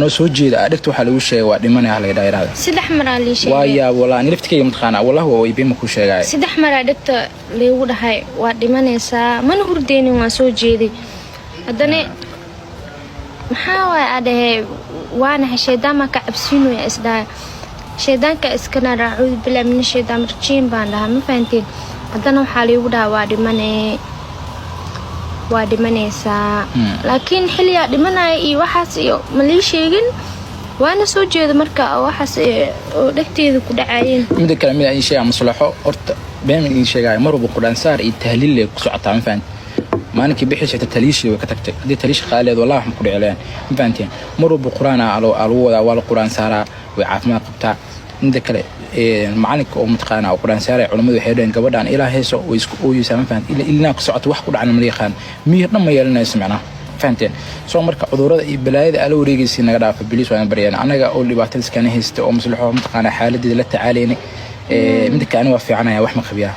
Anoo soo jeeda dhegta waxaa lagu sheegay waa dhimanaya, hala yidhaa. Saddex maraa lii sheegay. Waaya, walaa ani laftikayga mataqaanaa, wallahi waa ibima ku sheegay. Saddex maraa dhegta laygu dhahay waa dhimanaysaa. Mana hurdeynin, waan soo jeeday. Haddana maxaa waay aa dhahe, waanahay shaydaan baan ka cabsiinaya, isdhahay shaydaanka iskana, acuudu billahi min shaydaan rajiim baan dhahaa, ma fahanteen? Haddana waxaa laygu dhahaa waa dhimanee, waa dhimanaysaa. Laakiin xilligaa dhimanaya iyo waxaas iyo ma lii sheegin, waana soo jeeda marka waxaas oo dhegteeda ku dhacayeen. Mida kale, mid aan sheegaa, maslaxo horta been idin sheegaayo, mar walba quraan saar iyo tahliil lay ku socotaa, ma fahanti? Maalinkii bixi xitaa taliishii way ka tagtay. Haddii taliishi qaaleed, wallahi wax ma ku dhicilayaan, ma fahanteen? Mar walba quraan aa lagu wadaa, waa la quraan saaraa, way caafimaad qabtaa. Mida kale, macalinka oo mataqaana oo quraan saaraya, culamadu waxay dhaheen gabadhaan ilaa heeso way isku ooyeysaa, ma fahanti? Ilaa ku socoto wax ku dhacna ma yaqaan, miyir dhan ma yeelanayso macnaha, fahanteen? Soo marka cudurada iyo balaayada ala wareegaysa naga dhaafa, please, waan baryaan. Anaga oo dhibaatada iskana haysta oo maslaxo mataqaana xaaladeeda la tacaalaynay. Mida kale, aniga waa fiicanaya, wax ma qabiyaa.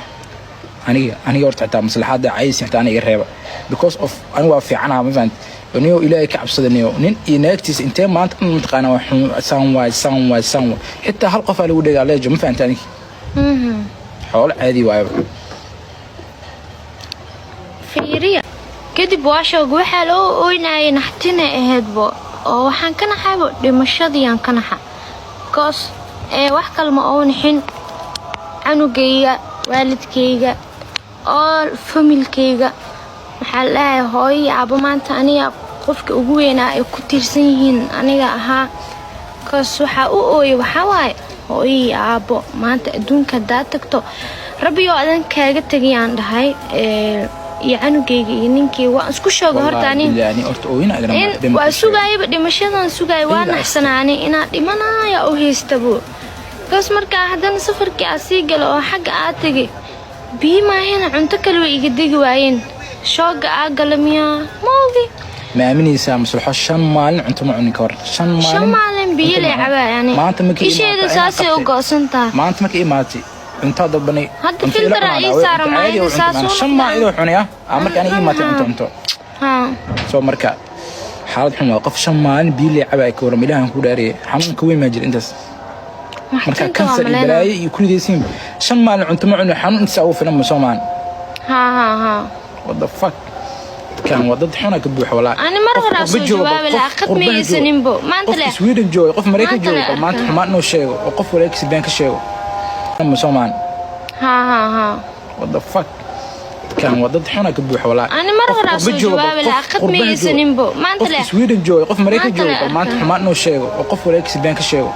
Aniga horta xitaa maslaxada caysi xitaa aniga iga reeba, because of aniga waa fiicanaha, ma fahanti? Niyo Ilaahay ka cabsadaniyo, nin iyo naagtiisa intee maanta dhan mataqaana waa xun, saan waay, saan waay, saan waay, xitaa hal qof aa lagu dhegaa leejo, ma fahanti? Aniga xoolo caadi waayaba. Fiiriya, kadib waa shoog, waxaa loo ooynayay naxtina ahaydbo oo waxaan ka naxaybo dhimashadiiyaan ka naxa, because ee wax kale ma oo nixin, canugayga, waalidkayga, all familkayga. Maxaa la dhahay, hooyo iyo aabo maanta aniga qofka ugu weynaa ay ku tiirsan yihiin aniga ahaa. Cause waxaa u ooyay waxaa waaye hooyo iyo aabo maanta adduunka haddaad tagto, rabbiyoo adan kaaga tegayaan dhahay, iyo canugayga iyo ninkii waan isku sheegay horta ani. Ani horta ooyina. In waa sugaayaba dhimashadan sugaaya, waa naxsanaanay inaa dhimanaya u haystabo, bas markaa haddana safarkii aa sii gala oo xagga aa tegay, biyo maahina cunto kale way iga degi waayeen. Shock-ga aa gala miyaa, ma ogi. Ma aaminaysaa, maslaxo 5 maalin cunto ma cunin, ka war 5 maalin? 5 maalin biyo lay cabaa yani. Maanta markii isheeda saasay u go'santaha. Maanta markii imaatay cuntaa dalbanay. Hadda filter aa ii saaran, maayna saas u 5 maalin idoo cunaya aa marka aniga imaatay cunto. Soo marka xaalad xun waa qof 5 maalin biyo lay cabaya, ka waram? Ilaahan ku dhaariyay, xanuunka weyn maa jira intaas marka Naxtinta waa kansar iyo maleynaa. balaayo iyo kulidaysiin, 5 maalin cunto ma cunin, xanuun intaas ugu filan ma soo maan? Ha ha ha. What the fuck, kan waa dad xuna ka buuxa walaa. Ani mar Qof horaa qurba soo jooga, jawaabi qof lahaa, qad qurbaha mayaysaninbo. jooga, Maanta qof le Sweden jooga, qof Maraykan Maanta le jooga, bal maanta arkaa. xumaan inuu sheego oo qof walaalkiisa been ka sheego ma soo maan? Ha ha ha. What the fuck, kan waa dad xuna ka buuxa walaa. Ani mar Qof horaa qurba soo jooga, jawaabi qof lahaa, qad qurbaha jooga, mayaysaninbo. Maanta qof le Sweden jooga, qof Maraykan Maanta jooga, le bal maanta arkaa. xumaan inuu sheego oo qof walaalkiisa been ka sheego.